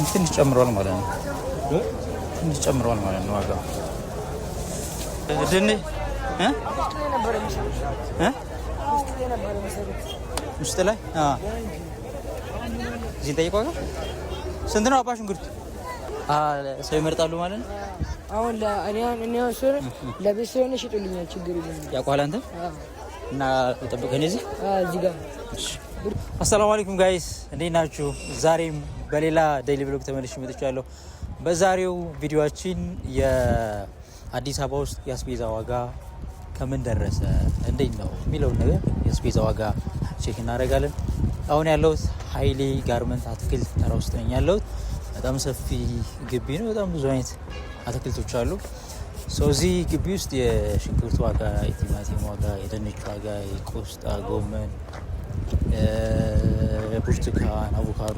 Think ትንሽ ጨምሯል ማለት ነው። ትንሽ ጨምሯል ማለት ነው ዋጋው። ድንች እ እ ውስጥ ላይ እዚህ ጠይቅ። ዋጋ ስንት ነው አባ ሽንኩርት? ሰው ይመርጣሉ ማለት ነው። አሁን እኔ አሁን ለቤት ስለሆነ ይሸጡልኛል፣ ችግር የለም። ያውቀዋል አንተ እና ጠብቀን እዚህ። እዚህ ጋር። አሰላሙ አለይኩም guys፣ እንዴት ናችሁ? ዛሬም በሌላ daily vlog ተመልሼ መጥቻለሁ። በዛሬው ቪዲዮአችን የአዲስ አበባ ውስጥ የአስቤዛ ዋጋ ከምን ደረሰ፣ እንዴት ነው የሚለውን ነገር የአስቤዛ ዋጋ check እናደርጋለን። አሁን ያለሁት ሀይሌ ጋርመንት አትክልት ተራ ውስጥ ነኝ ያለሁት። በጣም ሰፊ ግቢ ነው። በጣም ብዙ አይነት አትክልቶች አሉ። So እዚህ ግቢ ውስጥ የሽንኩርት ዋጋ፣ የቲማቲም ዋጋ፣ የድንች ዋጋ፣ የቆስጣ፣ ጎመን፣ ብርቱካን፣ አቮካዶ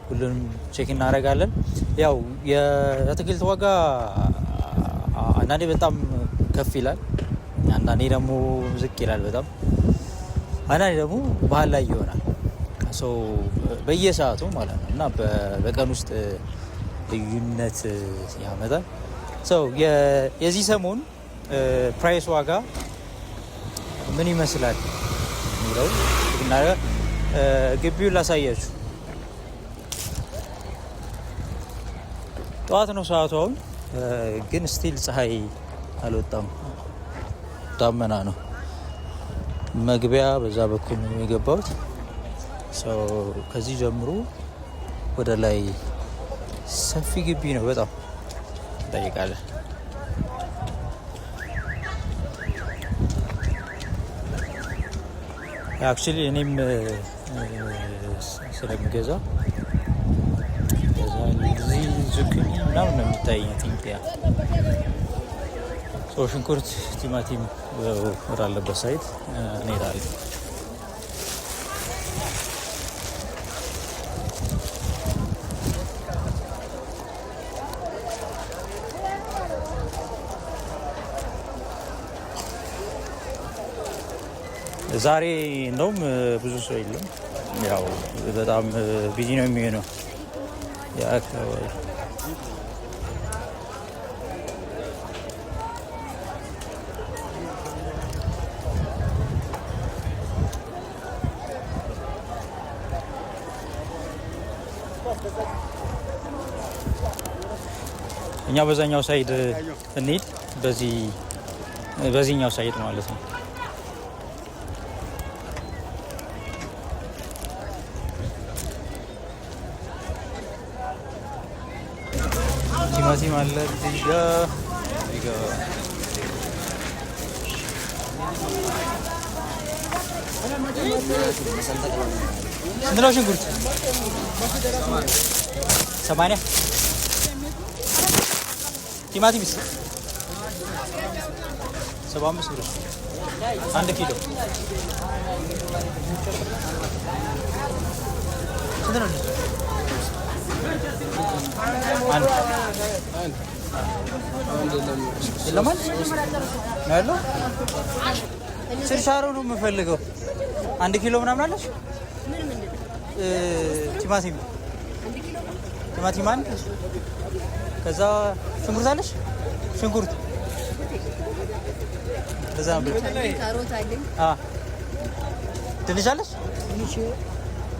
ሁሉንም check እናደርጋለን። ያው የአትክልት ዋጋ አንዳንዴ በጣም ከፍ ይላል፣ አንዳንዴ ደግሞ ዝቅ ይላል በጣም፣ አንዳንዴ ደግሞ ባህል ላይ ይሆናል። So በየሰዓቱ ማለት ነው እና በቀን ውስጥ ልዩነት ያመጣል። So የዚህ ሰሞን price ዋጋ ምን ይመስላል የሚለው ግቢውን ላሳያችሁ። ጠዋት ነው ሰዓቱ አሁን፣ ግን still ፀሐይ አልወጣም፣ ዳመና ነው። መግቢያ በዛ በኩል ነው የገባሁት። ከዚህ ጀምሮ ወደ ላይ ሰፊ ግቢ ነው። በጣም እንጠይቃለን። Actually እኔም ስለምገዛ እዚህ ዙኪኒ ምናምን ነው የሚታየኝ። Think yeah ሽንኩርት፣ ቲማቲም ወዳለበት side እንሄዳለን። ዛሬ እንደውም ብዙ ሰው የለም። ያው በጣም busy ነው የሚሆነው የአካባቢ። እኛ በዛኛው side እንሂድ፣ በዚህ በዚህኛው side ማለት ነው። ቲማቲም አለ እዚህ ጋ፣ እዚህ ጋ። ስንት ነው ሽንኩርት? 80። ቲማቲምስ? 75 ብር 1 ኪሎ። ስንት ነው? አንድ የለም ነው ያለው። ችርቻሮ ነው የምፈልገው። 1 ኪሎ ምናምን አለች። ቲማቲም፣ ቲማቲም አንድ፣ ከዛ ሽንኩርት አለች። ሽንኩርት እንደዛ ነበር። ድንች አለች።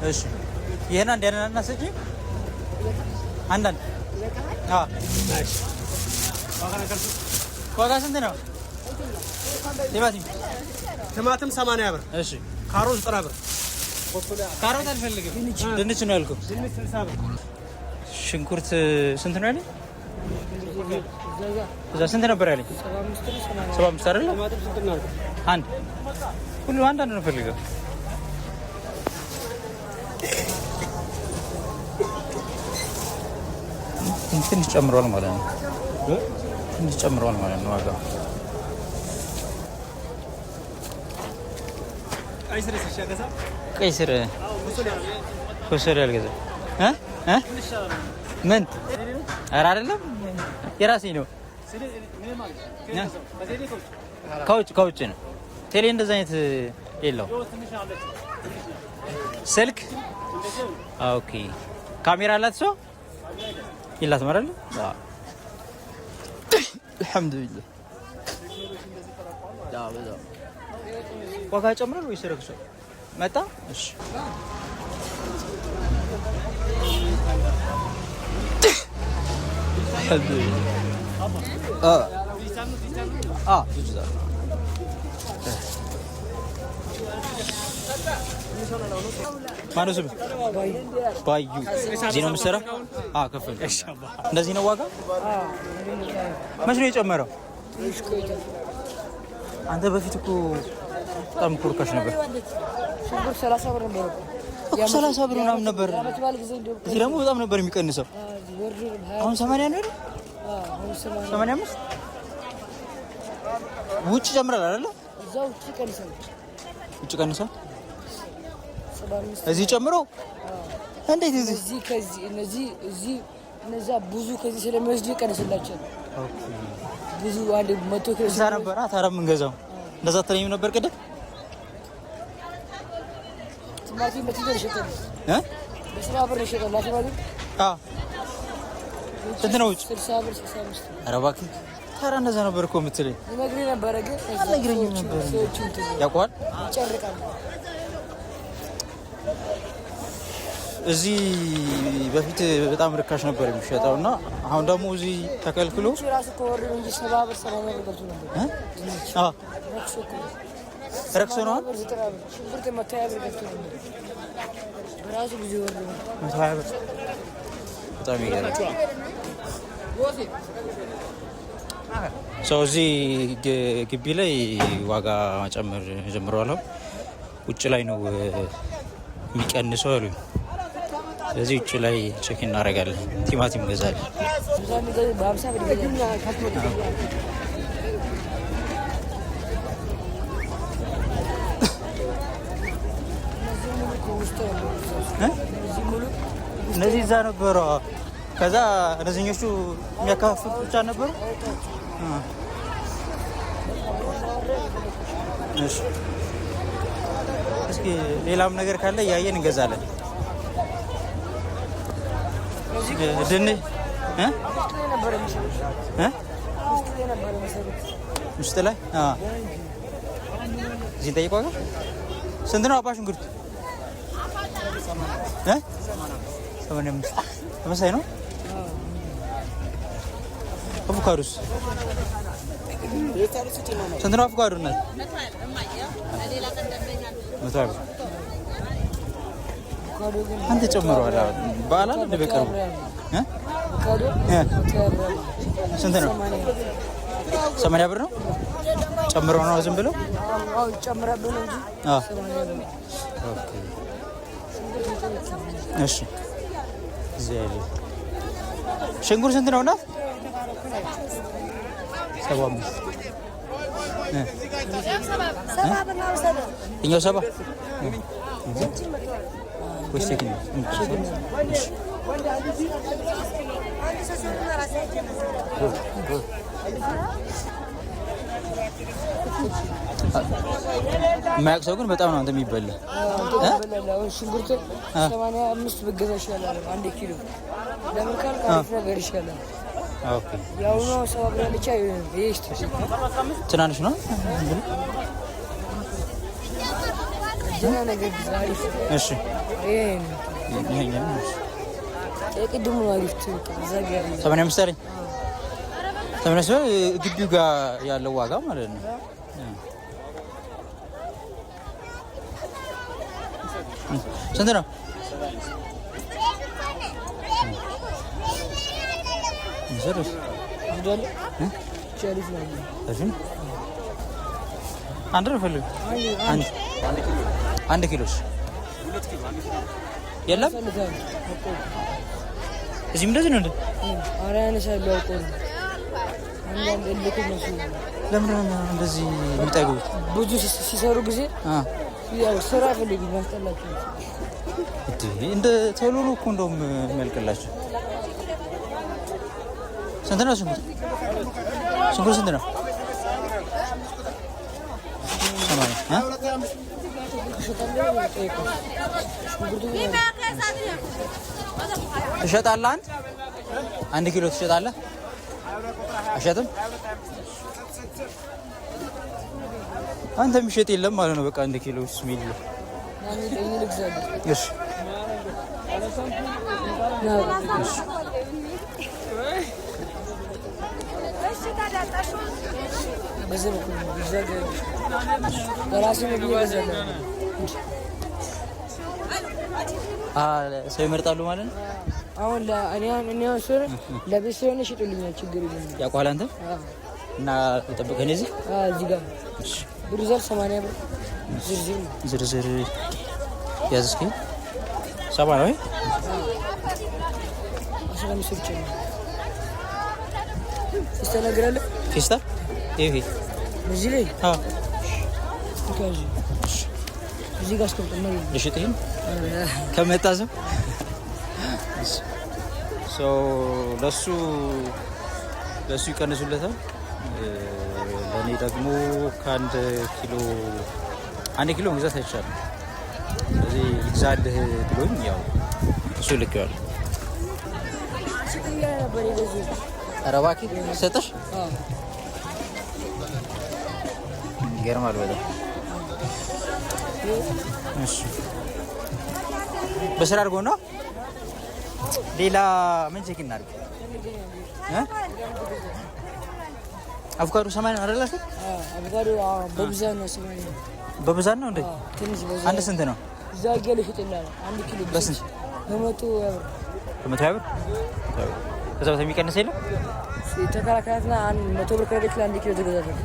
እሺ ይሄን አንድ ያንን ስጪ። አንዳንድ ዋጋ ስንት ነው? ቲማቲም? ቲማቲም 80 ብር። እሺ። ካሮት 90 ብር። ካሮት አልፈልግም። ድንች ነው ያልኩህ። ድንች 60 ብር። ሽንኩርት ስንት ነው ያለኝ? እዛ ስንት ነበር ያለኝ? 75 አይደለ? አንድ ሁሉ አንድ አንድ ነው ፈልገው። ትንሽ ጨምሯል ማለት ነው። ትንሽ ጨምሯል ማለት ነው ዋጋው። ቀይ ስር ኮሶሪ አልገዛም እ እ ምን? ኧረ አይደለም፣ የራሴ ነው። ከውጭ ከውጭ ነው። ቴሌ እንደዛ አይነት የለው። ስልክ okay። ካሜራ አላት ሰው። የላትም አይደል? አልሐምዱሊላህ። ዋጋ ጨምሯል ወይስ ረክሷል? መጣ። እሺ ማነው ስምህ? ባዩ። እዚህ ነው የምትሰራው? ከፍል። እንደዚህ ነው ዋጋ? መች ነው የጨመረው? አንተ በፊት እኮ በጣም እኮ ርካሽ ነበር። ሽንኩርት 30 ብር ነበር እኮ 30 ብር ምናምን ነበር። እዚህ ደግሞ በጣም ነበር የሚቀንሰው። አሁን 80 ነው አይደል? 85 ውጭ ጨምራል አይደለ? ውጭ ቀንሷል። እዚህ ጨምሮ እንዴት? እዚህ ከዚህ እነዚህ እዚህ እነዛ ብዙ ከዚህ ስለሚወስዱ ይቀንስላቸዋል። Okay ብዙ አንድ 100 ኪሎ እዛ ነበር ታዲያ የምንገዛው። እንደዛ አትለኝም ነበር ቅድም? ቲማቲም በስንት ነው የሸጠው? በ70 ብር ነው የሸጠው። ቲማቲም አዎ ስንት ነው ውጭ? 60 ብር 65። ኧረ እባክህ ታዲያ እንደዛ ነበር እኮ የምትለኝ። እነግርህ ነበረ ግን አልነግረኝም ነበር። ያውቀዋል። ይጨርቃል። እዚህ በፊት በጣም ርካሽ ነበር የሚሸጠው እና አሁን ደግሞ እዚህ ተከልክሎ ራሱ እኮ ወርዶ እንጂ 70 ብር 80 ብር ገብቶ ነበር። አዎ ረክሶ ነው። ሽንኩርት 120 ብር ገብቶ ነበር። በራሱ ጊዜ ወርዶ ነው 120 ብር። በጣም ይገርማል። ሰው እዚህ ግቢ ላይ ዋጋ መጨመር ጀምረዋል። ውጭ ላይ ነው የሚቀንሰው አሉኝ። ስለዚህ ውጭ ላይ check እናደርጋለን። ቲማቲም እንገዛለን። እነዚህ እዛ ነበሩ። ከዛ እነዚህኞቹ የሚያከፋፍሉት ብቻ ነበሩ። እሺ እስኪ ሌላም ነገር ካለ እያየን እንገዛለን። ድንች ውስጥ ላይ እዚህ ጠይቅ። ዋጋ ስንት ነው አባ ሽንኩርት? 85 ተመሳሳይ ነው። አቮካዶስ ስንት ነው አቮካዶ? እናት 120 አንተ ጨምረዋል። በዓል አለ እንደ በቅርቡ ስንት ነው? 80 ብር ነው። ጨምሮ ነው ዝም ብለው? Okay እሺ። እዚህ ያለ ሽንኩርት ስንት ነው እናት? 75 እኛው 70 ወይስ የማያውቅ ሰው ግን በጣም ነው አንተ የሚበላ። ሽንኩርት 85 ብገዛ ይሻላል። አንድ ኪሎ ለምን ካልክ አሪፍ ነገር ይሻላል። Okay ያው ነው 70 ብር ብቻ ትናንሽ ነው። እሺ የቅድሙ አሪፍ 85 አለኝ። 85 ግቢው ጋር ያለው ዋጋ ማለት ነው። ስንት ነው? አንድ ነው ፈልግ አንድ ኪሎስ የለም። እዚህም እንደዚህ ነው እንዴ? ለምንድን ነው እንደዚህ የሚጠግቡት? ብዙ ሲሰሩ ጊዜ ያው ስራ ፈልጉ ማስጠላቸው እንደ ቶሎ ነው እኮ እንደውም የሚያልቅላቸው። ስንት ነው ሽንኩርት? ሽንኩርት ስንት ነው? 80 ትሸጣለህ? አንድ 1 ኪሎ ትሸጣለህ? አሸጥም? አንተ የሚሸጥ የለም ማለት ነው። በቃ 1 ኪሎ ስሚል። እሺ። እሺ። በዚህ በኩል ነው። እዛ ጋር በራሴ ነው ብዬ እገዛለሁ። ሰው ይመርጣሉ ማለት ነው። አሁን እኔ አሁን ስሆን ለቤት ስለሆነ ይሸጡልኛል፣ ችግር የለም። ያውቀዋል አንተ? አዎ። እና ጠብቀን እዚህ። አዎ፣ እዚህ ጋር ብር 80 ብር ዝርዝር ነው። ዝርዝር ያዝ እስኪ። 70 ነው ወይ? 15 ብር ጨምሮ ትስተናገራለህ። ፌስታል ይሄ? በዚህ ላይ? አዎ። እንካ እዚህ እዚህ ጋር አስቀምጥ። መሬት ነው። ልሽጥ ይሄን ከመጣ ሰው ሰው ለሱ ይቀንሱለታል። ለእኔ ደግሞ ከ1 ኪሎ 1 ኪሎ መግዛት አይቻልም። ስለዚህ ልግዛልህ ብሎኝ ያው እሱ ልኬዋለሁ። ስጥ እያለ ነበር የገዙት። ኧረ እባክህ ሰጠሽ? አዎ። ይገርማል በጣም። እሺ፣ በስራ አድርጎ ነው። ሌላ ምን check እናድርግ? እ? አቮካዶ 80 ነው አይደል አልከኝ? አዎ፣ አቮካዶ አዎ፣ በብዛት ነው 80። በብዛት ነው እንዴ? አዎ፣ ትንሽ በዛ። አንድ ስንት ነው? እዛ እያለ ይሸጥልሃል። 1 ኪሎ በስንት? በ120 ብር። በ120 ብር? ከዛ በታች የሚቀንስ የለም? ተከራካሪትና 100 ብር ከረገች ለ1 ኪሎ ትገዛለህ።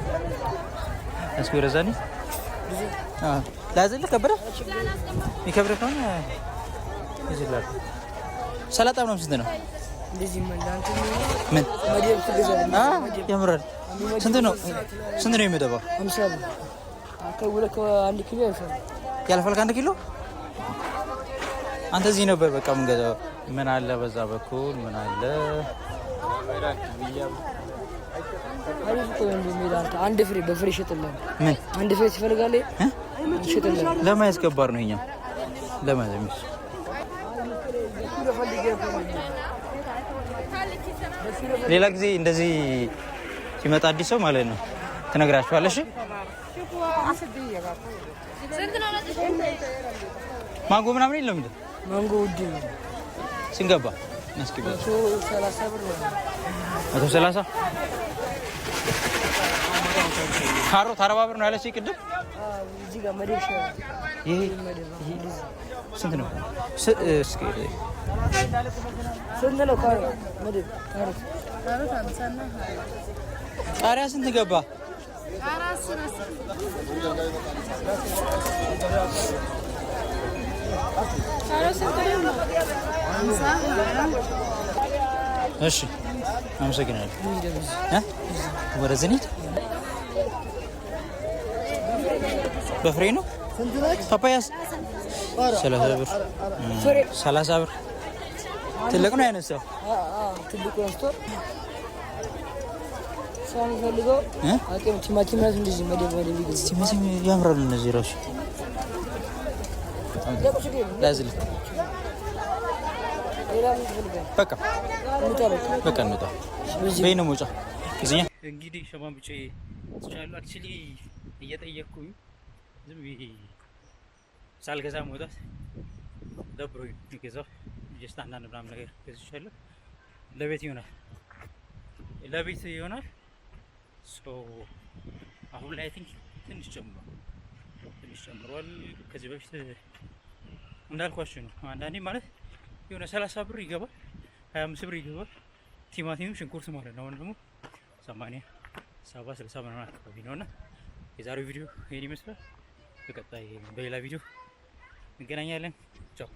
እስኪ ወደዛ እንሂድ። ብዙ። አዎ፣ ላዝልህ ከበደ? የሚከብድህ ከሆነ ይዝላል። ሰላጣ ምናምን ስንት ነው? እንደዚህ ለአንተ ምን? መደብ ትገዛለህ። አ ያምራል። ስንት ነው? ስንት ነው የሚመደባው? 50 ብር ከሁለት ከ1 ኪሎ ያልፋል። ያልፋል ከ1 ኪሎ? አንተ እዚህ ነበር በቃ የምንገዛው። ምን አለ በዛ በኩል ምን አለ? አሪፍ እኮ ነው እንደሚል አንተ አንድ ፍሬ በፍሬ ይሸጥልሃል። ምን? አንድ ፍሬ ትፈልጋለህ? እ? ይሸጥልሃል። ለመያዝ ከባድ ነው ይኸኛው። ለመያዝ የሚስ በኪሎ ፈልጌ ነበር። ሌላ ጊዜ እንደዚህ ሲመጣ አዲስ ሰው ማለት ነው ትነግራችኋለሽ። ማንጎ ምናምን የለም እንዴ? ማንጎ ውድ ነው። ስንገባ እስኪ 130 ብር ነው። 130። ካሮት 40 ብር ነው ያለችኝ ቅድም። አዎ፣ እዚህ ጋር መደብ ይሻላል። ይሄ መደብ እንደዚህ። ስንት ነው? እስኪ ስንት ነው ካሮት? መደብ ካሮት። ቃሪያ ስንት ገባ? እሺ አመሰግናለሁ። እ? ወደዚህ እንሂድ። በፍሬ ነው። ፓፓያስ 30 ብር፣ 30 ብር። ትልቅ ነው ያነሳው። ትልቁ አንስቶ ሰው የሚፈልገው እ? አቅም ቲማቲም ራሱ እንደዚህ መደብ መደብ ይገዛል። ቲማቲም ያምራሉ እነዚህ ራሱ። ላዝልህ። ሌላ ምን ትፈልጋለህ? በቃ። እንውጣ በቃ። በቃ እንውጣ። በዚህ። በይ ነው መውጫ እዚኛ። እንግዲህ ሸማምጬ ትቻለሁ። Actually እየጠየቅኩኝ ዝም ብዬ ሳልገዛ መውጣት ደብሮኝ የገዛው just አንዳንድ ምናምን ነገር ገዝቻለሁ። ለቤት ይሆናል፣ ለቤት ይሆናል። So አሁን ላይ I think ትንሽ ጨምሯል፣ ትንሽ ጨምሯል። ከዚህ በፊት እንዳልኳችሁ ነው። አንዳንዴ ማለት የሆነ 30 ብር ይገባል፣ 25 ብር ይገባል። ቲማቲም፣ ሽንኩርት ማለት ነው። አሁን ደግሞ 80፣ 70፣ 60 ምናምን አካባቢ ነው እና የዛሬው ቪዲዮ ይሄን ይመስላል። በቀጣይ በሌላ ቪዲዮ እንገናኛለን። ቻው።